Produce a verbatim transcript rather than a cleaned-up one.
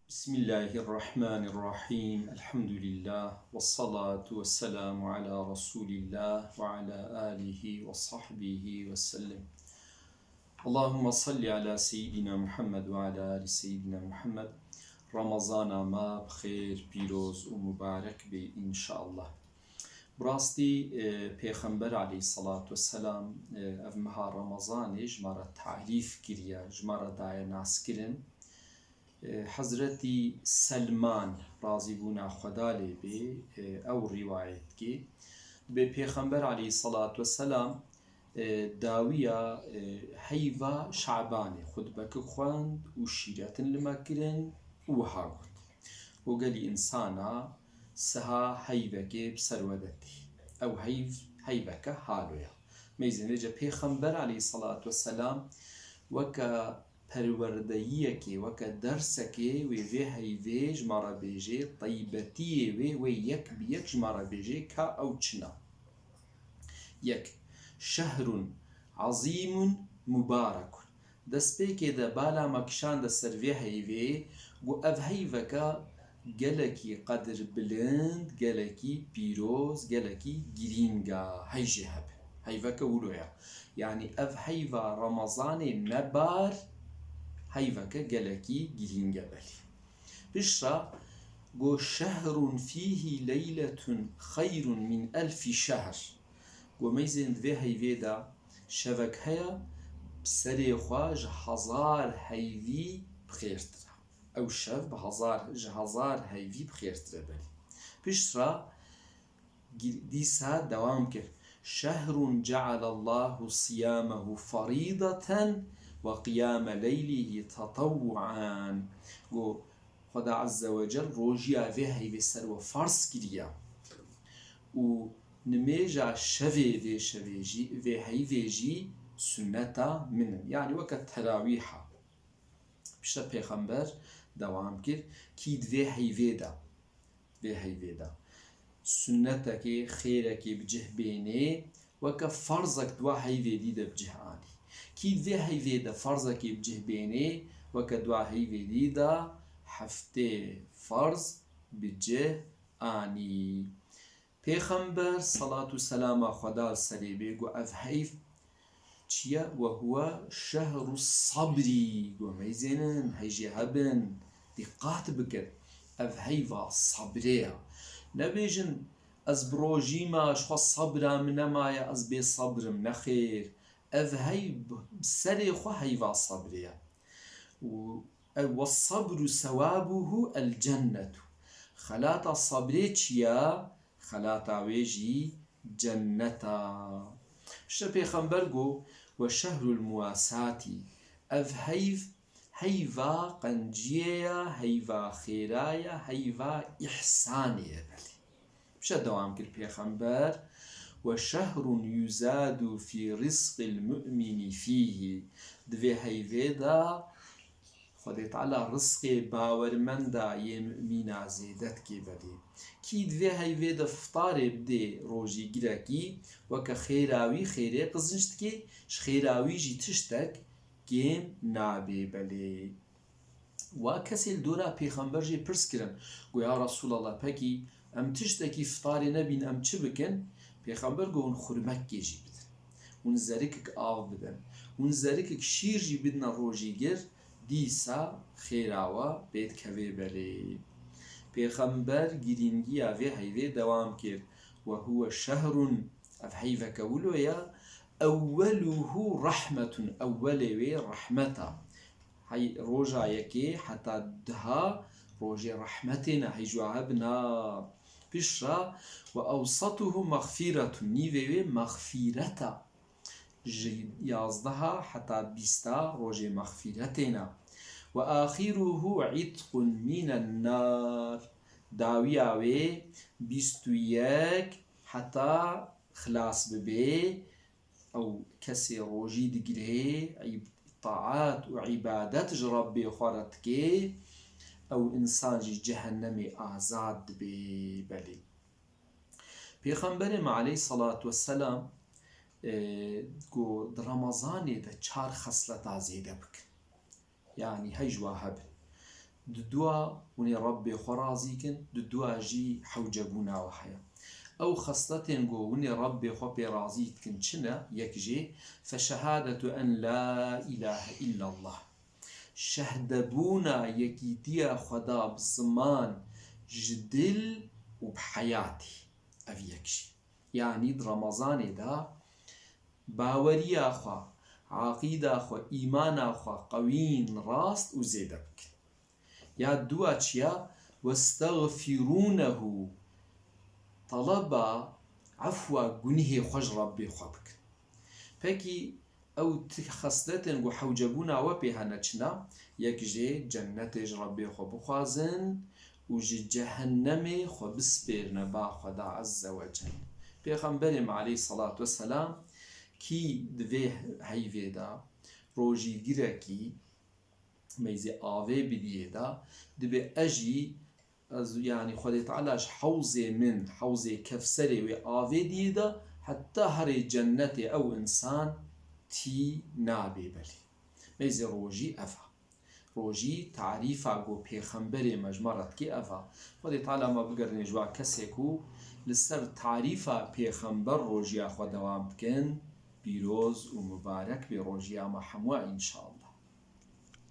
بسم الله الرحمن الرحيم. الحمد لله والصلاة والسلام على رسول الله وعلى آله وصحبه وسلم. اللهم صل على سيدنا محمد وعلى آل سيدنا محمد. Ramazana me bi xêr, pîroz û mubarek be, înşallah. Bi rastî, e, Pêxember aleyhissalatu vesselam, e, ev meha Ramazanê ji me re tarîf kiriye, ji me re daye naskirin. E, Hezretî Selman, razîbûna Xweda lê bê, e, ew rîwayet dike. Dibê Pêxember aleyhissalatu vesselam, e, dawiya, e, heyva Şabanê xutbekik xwend û şîretin li me kirin û wiha got: Û gelî însana siha heyvekê bi ser we de tê. Ew heyv, heyveke halo ye. Meyzên vêce Pêxember aleyhissalatu vesselam weke perwerdeyiyekê, weke dersekê wê vê heyvê ji me re bêjê, teybetiyê wê, wê yek bi yek ji me re bêjê ka ew çi ne. Yek, şehrun azîmun mubarekun. Destpêkê de bala me kişande ser vê heyvê, got ev heyveke gelekî qedirbilind, gelekî pîroz, gelekî girîng e, hey jê hebe. Heyveke wilo ye. Yanî ev heyva Remezanê me bar, heyveke gelekî girîng e belê. Piştre got şehrun fîhî leyletun xeyrun min elfî şehr. Got meyzên di vê heyvê de şevek heye, bi serê xwe ji hezar heyvî bi xêrtir e. Ew şev bi hezar, ji hezar heyvî bi xêrtir e belê. Piştre gi-, dîsa dewam kir: Şehrun cealallahu siyamehu ferîdeten ve qiyame leylihî tetewwuan. Got, Xweda Azze ve Cel rojiya vê heyvê ser we ferz kiriye û nimêja şevê vê şevê jî, vê heyvê jî sunneta min in. Yanî weke terawîha. Piştre Pêxember dewam kir, kî di vê heyvê de, vê heyvê de sunnetekê, xêrekê bi cih bênê, weke ferzek dua heyvê dî de bi cih anî. Kî di vê heyvê de ferzekê bi cih bênê, weke dua heyvê dî de heftê ferz bi cih anî. Pêxember, salat û selama Xweda li serê bê, got ev heyv çi ye? Ve huwe şehru sabrî. Got meyzênin, hey jê hebin, dîqat bikin. Ev heyva sabrê ye. Nebêjin, ez bi rojî me, ji xwe sabra min nemaye, ez bê sabr im. Nexêr. Ev heyv bi serê xwe heyva sabrê ye. Û ew, "Wes-sabru sewabuhu el-cennetu." Xelata sabrê çi ye? Xelata wê jî cennet e. Piştre Pêxember got, "Ve şehrul muwasati." Ev heyv, heyva qenciyê ye, heyva xêra ye, heyva îhsanê ye belê. Piştre dewam kir Pêxember, "Ve şehrun yuzadu fî rizqil mu'mini fîhî." Di vê heyvê de Xwedê Teala rizqê bawermenda yê mumîna zêde dikê belê. Kî di vê heyvê de ftarê bidê rojîgirekî, weke xêra wî xêrê qizinc dikê, ji xêra wî jî tiştek kêm nabê belê. Wa kesê li dora Pêxember jê pirs kirin, got, "Ya Resûlallah, pekî em tiştekî ftarê nebîn, em çi bikin?" Pêxember got, "Hûn xurmekê jî bidin. Hûn zerikik av bidin. Hûn zerikik şîr jî bidine rojîgir, dîsa xêra we pê dikevê belê." Pêxember girîngiya vê heyvê dewam kir, "Ve huwe şehrun." Ev heyveke wilo ye, "Ewweluhu rahmetun." Ewwelê wê rehmet e. Hey, roja yekê heta duha rojê rehmetê ne, hey ji we hebin a. Piştre, "Ve ewsatuhu mexfîretun." Nîvê wê mexfîret e. Ji yazdeha heta bîsta rojê mexfîretê ne. "Ve axiruhu îtqun mînen nar." Dawiya wê bîst û yek heta xilas bibê, ew kesê rojî digirê, îb-, taat û îbadet ji Rebbê xwe re dikê, ew însan jî cehennemê azad dibê. Belê. Pêxemberê me aleyhissalatu vesselam, e, got, di Remezanê de çar xesleta zêde bikin. Yanî hey ji wa hebin. Di dua hûnê Rebbê xwe razî kin, di dua jî hewcebûna we heye. Ew xesletên ku hûnê Rebbê xwe pê razî dikin çi ne? Yek jê, feşehadetu en la îlahe illallah. Şehdebûna yekîtiya Xweda bi ziman, ji dil û bi heyatî. Ev yek jî. Yanî di Remezanê de baweriya xwe, aqîda xwe, îmana xwe qewîn, rast û zêde bikin. Ya dua çi ya? Westexfirûnehu, teleba efwa gunihê xwe ji Rebbê xwe bikin. Pekî ew ti xesletên ku hewcebûna we pê hene çi ne? Yek jê cennetê ji Rebbê xwe bixwazin û ji cehennemê xwe bispêrine ba Xweda Azze ve Celle. Pêxemberê me aleyhisselatu vesselam kî di vê heyvê de rojîgirekî meyzê avê bidiyê de, dibê ez jî, ez, yanî Xwedê Teala ji hewzê min, hewzê Kevserê wê avê diyê de, heta herê cennetê ew însan tî nabê belê. Meyzê rojî ev e. Rojî tarîfa ku pêxemberê me ji me re dikê ev e. Xwedê Teala me bigerîne ji wan kesê ku li ser tarîfa pêxember rojiya xwe dewam bikin. Pîroz û mubarek bê rojiya me hemû înşallah.